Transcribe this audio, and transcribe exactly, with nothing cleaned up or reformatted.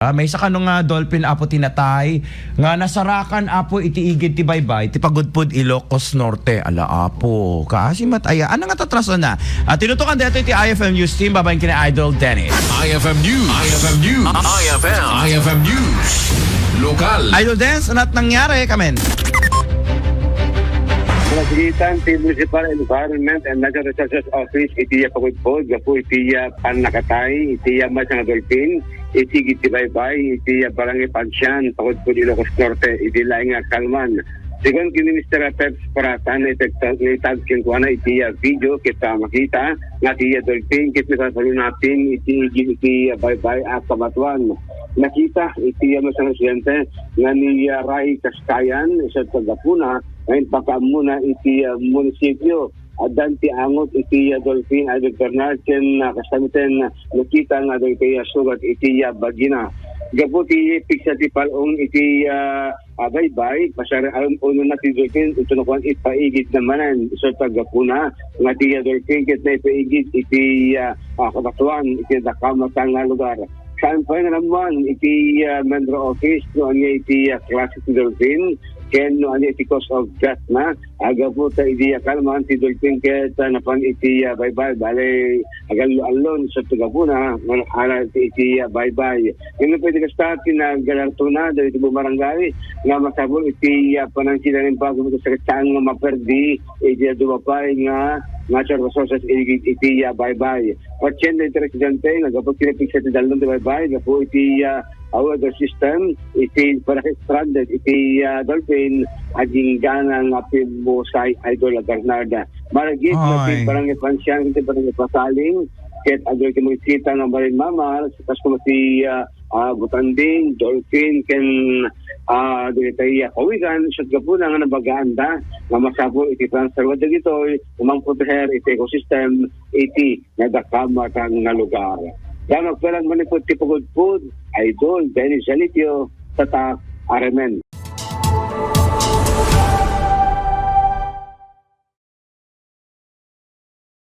Ah, maysa kano nga dolphin, Apo, ti natay nga nasarakan, Apo, iti igid ti baybay ti Pagudpud, Ilocos Norte. Ala, Apo, kaasi met aya. Ania nga tatrason na? Ah, tinutokan daytoy ti I F M News Team babaen ken Idol Dennis. I F M News. I F M News. I F M. I F M News. Lokal. Idol Dennis, ania ti nangyari? Kamen. Nasakitan ti Municipal Environment and Natural Resources Office iti Pagudpud gapu iti pannakatay iti maysa nga dolphin iti igid ti baybay iti Barangay Pansian, Pagudpud, Ilocos Norte, iti laing nga Calman. Segun ken ni Mister Peps Prata, naitag, naitag kenkuana iti video ket, ah, makita nga ti dolphin ket nasasalunatin iti igid iti baybay a kamatuan. Nakita iti maysa nga residente nga ni, ah, Ray Kastayan, isu ti gapuna nga impakaammona iti, ah, munisipio. Addan ti angot iti, ah, dolphin, Idol Bernard, ken, ah, kasta met nakita nga dagiti, ah, sugat iti, ah, bagina. Gapu ti pigsa ti pal-ong iti, ah, ah, baybay, pasar-, um, unona ti dolphin, ito na kuan, ipaigid na manen. Isu ti gapuna nga ti, ah, dolphin ket naipaigid iti, ah, ah, kamatuan, iti dakkamata nga lugar. Saan pay nga naammuan iti, ah, MENRO office no ania iti, ah, klase ti dolphin ken no ania iti cause of death na. Gapu ta idi, ah, kalman ti dolphin ket, ah, napan iti, ah, baybay, bale, agallo-allon isu ti gapuna nga naaral ti iti, ah, baybay. Ngem pwede kasta ti nagalartona dagiti bumarangay nga masapul iti, ah, panangkitan bago iti sakit saan nga maperdi iti, ah, dumapay nga natural resources iti, iti, ah, baybay. Patien dagiti residente nga gapu ti napigsa ti dallon ti baybay gapu iti, ah, ah, weather system, iti pagka-stranded iti, ah, dolphin, agingga nga pimmusay, Idol Bernard. Maragid nga ti Barangay Pansian, ti Barangay Pasaling, ket adda iti makikita nga marine mammals, kas kuma ti, ah, ah, gutanding, dolphin, ken, ah, dagiti, ah, kawigan, isu ti gapuna nga nabagaanda nga masapul iti pagserba dagitoy, nga mangproteher iti ecosystem iti nadakkamata nga lugar. Damag pa lang manipud ti pagudpud, Idol Dennis Jalitio, tatak, Aremen.